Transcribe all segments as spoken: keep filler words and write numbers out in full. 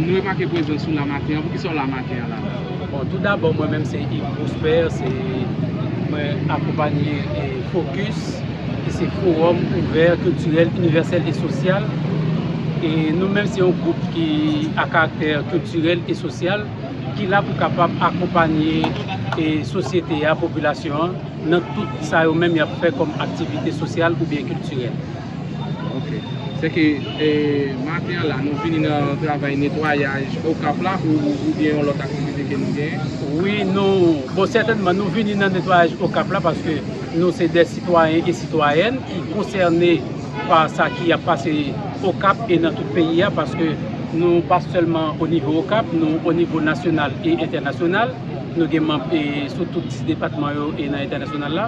Nou remake prezans ou la maten an. Poukisa w la maten an la? Bon, tou dabò, mwen menm se Yves Prosper, se mwen akonpanye e Focus, ki se Forum Ouvert Culturel, Universel et Social. E nou menm se yon gwoup ki a karaktè kiltirèl e sosyal, ki la pou kapab akonpanye e sosyete a, popilasyon an, nan tout sa yo menm y ap fè kòm aktivite sosyal oubyen kiltirèl. Ok. Se ke, e, maten an la, nou vini nan travay netwayaj Okap la ou, oubyen yon lòt aktivite ke nou genyen? Wi, nou, bon, sètènman, nou vini nan netwayaj Okap la paske nou se de sitwayen e sitwayèn ki konsène pa sa ki ap pase Okap e nan tout peyi a, paske nou pa sèlman o nivo Okap, nou o nivo nasyonal e entènasyonal. Nou gen manm e sou tout dis depatman yo e nan entènasyonal la.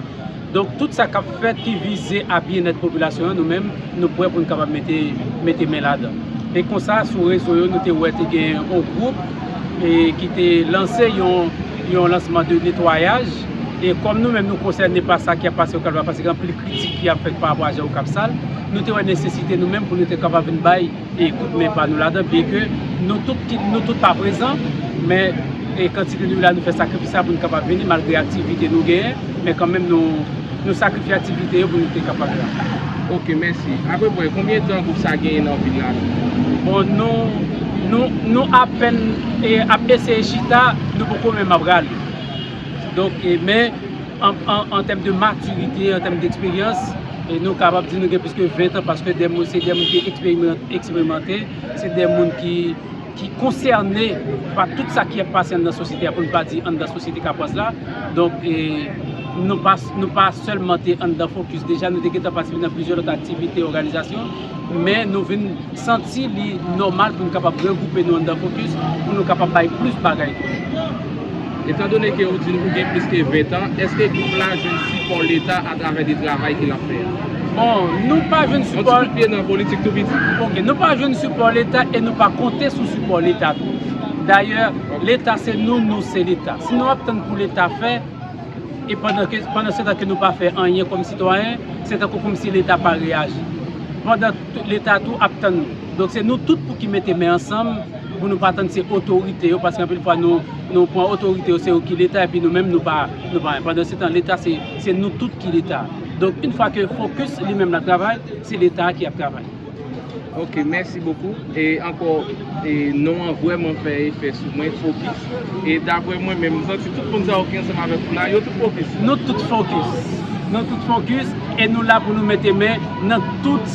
Donk, tout sa k ap fèt ki vize a byennèt popilasyon an, nou menm, nou prè pou n kapab mete, mete men ladan. E konsa, sou rezo yo, nou te wè te gen yon gwoup e ki te lanse yon, yon lansman de netwayaj. E kòm nou menm, nou konsène pa sa ki ap pase Okap la, paske gen anpil kritik ki ap fèt pa rapò a jan Okap sal, nou te wè nesesite nou menm pou nou te kapab vin bay e kout men pa nou ladan, byenke nou tout ki, nou tout pa prezan, men e kantite nou la, nou fè sakrifis la pou nou kapab vini, malgre aktivite nou genyen, men kanmenm nou, nou sakrifye aktivite yo pou nou te kapab la. Ok, mèsi. Apeprè, konbyen tan gwoup sa genyen nan vil la? Bon, nou, nou, nou apèn e ap eseye chita, nou poko menm ap rale. Donk, e, men, an, an, an tèm de matirite, an tèm de eksperyans, e nou kapab di nou gen plis ke ven tan, paske de moun, se de moun ki eksperimante, eksperimante, se de moun ki, ki konsène pa tout sa ki ap pase anndan sosyete a, pou n pa di anndan sosyete kapwaz la. Donk, e, nou pa, nou pa sèlman te anndan Focus. Deja, nou te gentan patisipe nan plizyè lòt aktivite òganizasyon, men nou vin santi li nòmal pou n kapab regwoupe nou anndan Focus, pou nou kapab bay plis bagay tou. Etandone ke ou di n ou gen plis ke ven tan, èske gwoup la jwenn sipò Leta atravè de travay ke l ap fè a? Bon, nou pa jwenn sipò. Yon ti kout pye nan politik tou piti. Ok, nou pa jwenn sipò Leta e nou pa konte sou sipò Leta tou. Dayè, Leta se nou, nou se Leta. Si nou ap tann pou Leta fè, e pandan ke, pandan se tan ke nou pa fè anyen kòm sitwayen, se tankou kòmsi Leta pa reyaji. Pandan t-, Leta tou ap tann nou. Donk, se nou tout pou ki mete men ansanm pou nou pa tann se otorite yo, paske anpil fwa nou, nou pran otorite yo, se yo ki Leta, epi nou menm nou pa, nou pa anyen. Pandan se tan, Leta se, se nou tout ki Leta. Donk, yon fwa ke Focus li menm l ap travay, se Leta a ki ap travay. Ok, mèsi bokou. E ankò, e non an vrèman fè efè sou mwen, Focus. E daprè mwen menm, m santi tout moun sa yo ki ansanm avèk ou la, yo tout Focus. Nou tout Focus. Nou tout Focus e nou la pou nou mete men nan tout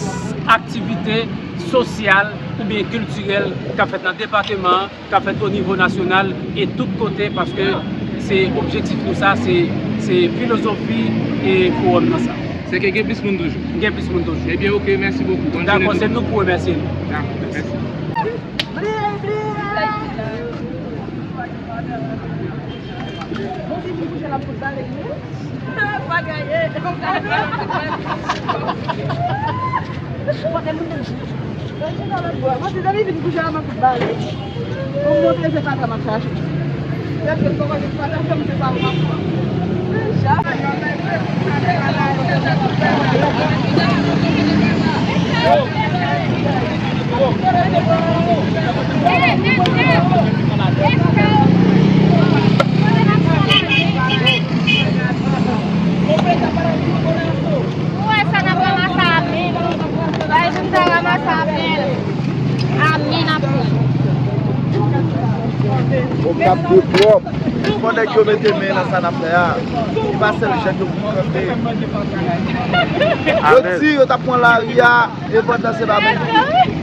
aktivite sosyal oubyen kiltirèl k ap fèt nan depatman an, k ap fèt o nivo nasyonal e tout kote, paske se objektif nou sa, se, se filozofi e fowòm nan sa. Se ke gen plis moun toujou. Gen plis moun toujou. Ebyen, ok, mèsi bokou. Bòn jounen. Dakò, se nou pou remèsye nou. Dakò, mèsi. Bon, si vin kouche la pou bale, wi. Pa gaye. Mwen se dènye vin kouche la, mwen fout bale. Mwen montre se pata m ap chache. Lè ke poko jis pata fè m se pa w ap pran. Ou wè sa n ap ranmase a men. Bay di m ta ranmase a men. A men n ap pran. Okap dwe pwòp. Fò nèg yo mete men nan sa n ap fè a. Se pa sèl jèn yo pou kanpe. Yo di yo t ap pran lari a. E pandan se pa menm,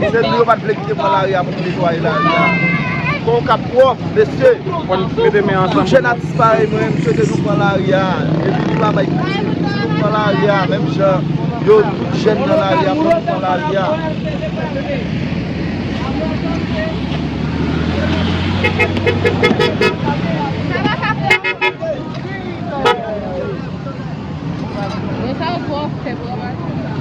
se nou yo pa t vle kite pran lari a pou nou netwaye lari a. Fò Okap pwòp, mesye. Fò n mete men ansanm. Tout jèn atis parèy mwen, m swete nou pran lari a. Epi nou pa bay piti, si nou pran lari a, menm jan yo, tout jèn nan lari a, fò nou pran lari a. Men sa yo twò fè pou yo pa fè sa.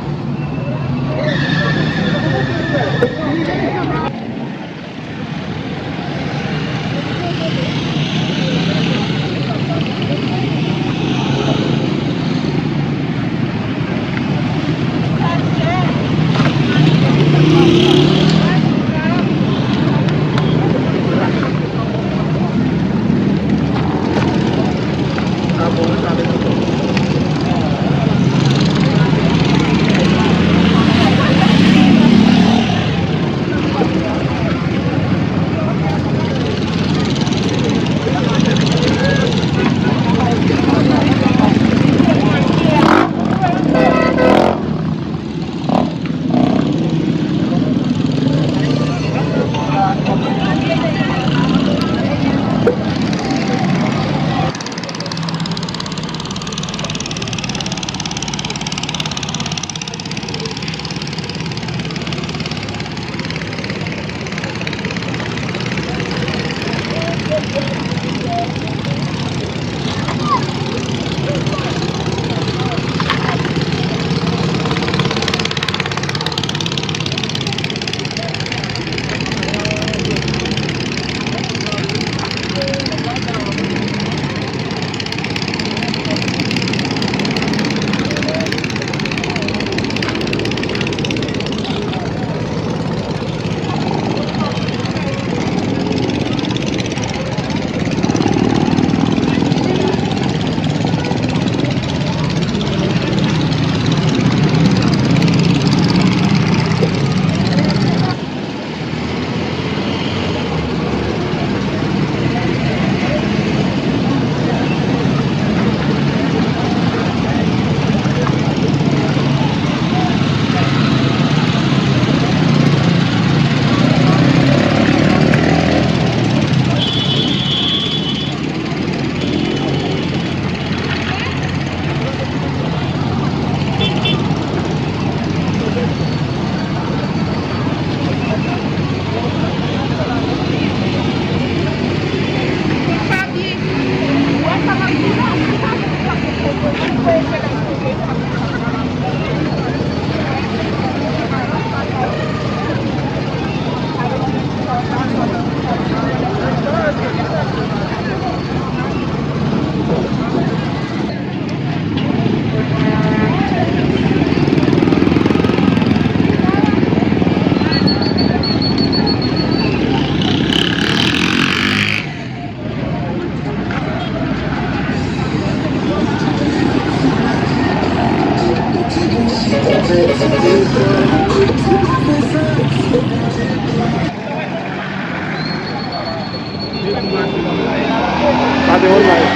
Pa te online.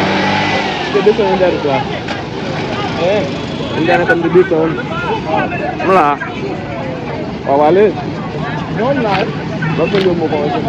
Te desann yon dèyè tout la. Eh, yon dèyè tann te desann. M la. W ap ale? Non, m la. W ap fè yon mo kòmanse.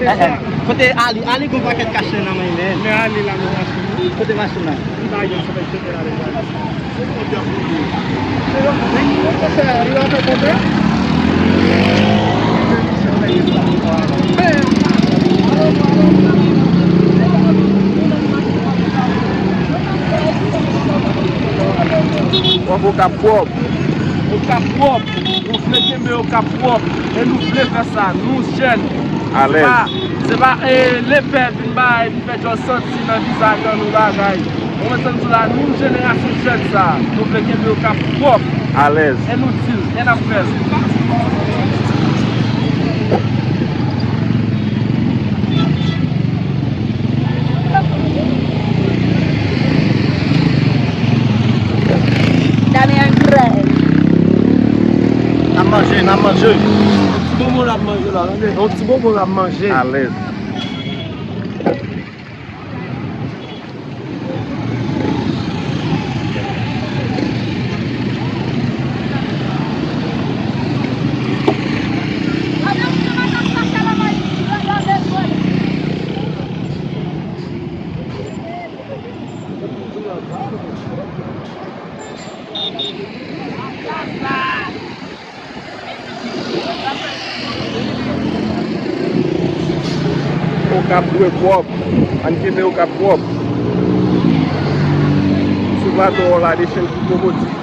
Eh, eh. Kote Ali? Ali gon pakèt kach nan men li, men. Men Ali la, men machin. Kote machin nan? Li pa gen, se pa. Pwòp, Okap pwòp. Okap pwòp. Nou vle kenbe Okap pwòp. E nou vle fè sa. Nou jèn. Alèz. Se pa, se pa, eh, lepè vin bay. Fè djòl santi nan vizaj an nou bagay. Ou konprann sa m di w la, nou jenerasyon jèn sa a, nou vle kenbe Okap pwòp. Alèz. E nou di l, e n ap fè l. Dame un grèl. N ap manje, n ap manje. Ti bonbon l ap manje la, tande. Yon ti bonbon l ap manje. Alèz. K ap dwe pwòp. Ann kenbe yo k ap pwòp. Sou plato a la, de chèn ki poko di.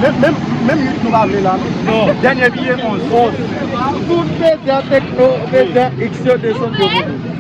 Menm, menm, menm uit nou pa vle la, non. Non, dènye biyè onz. Tout medya tekno, medya X yo desann yo pou nou.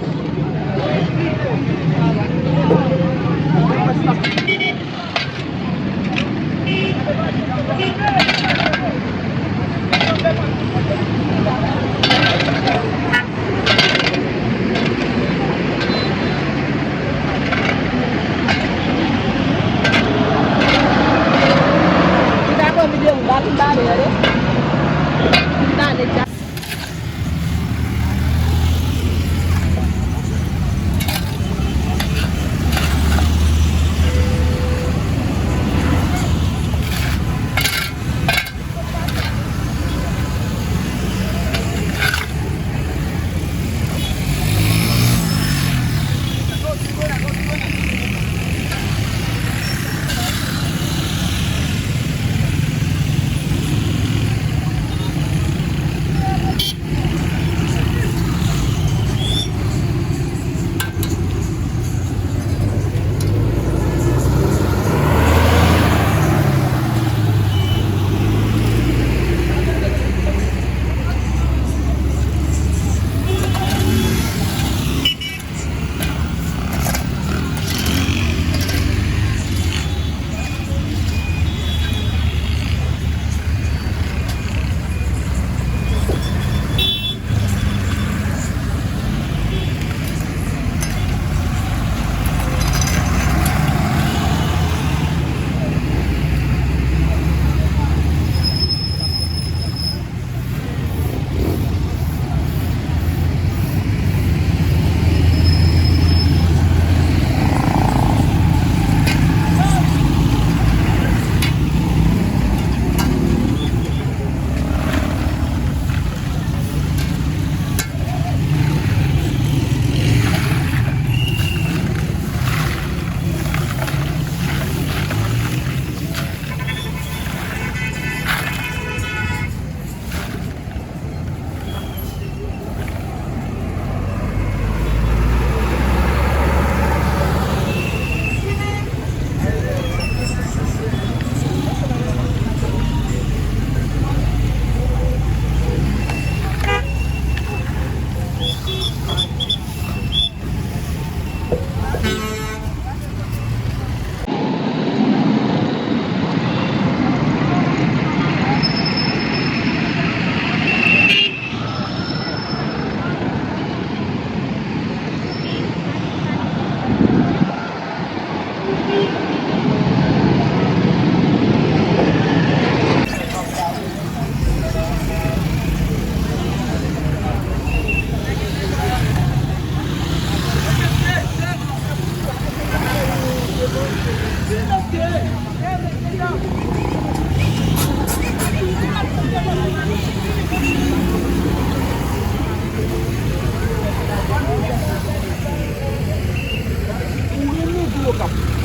Ou renmen gwo kap.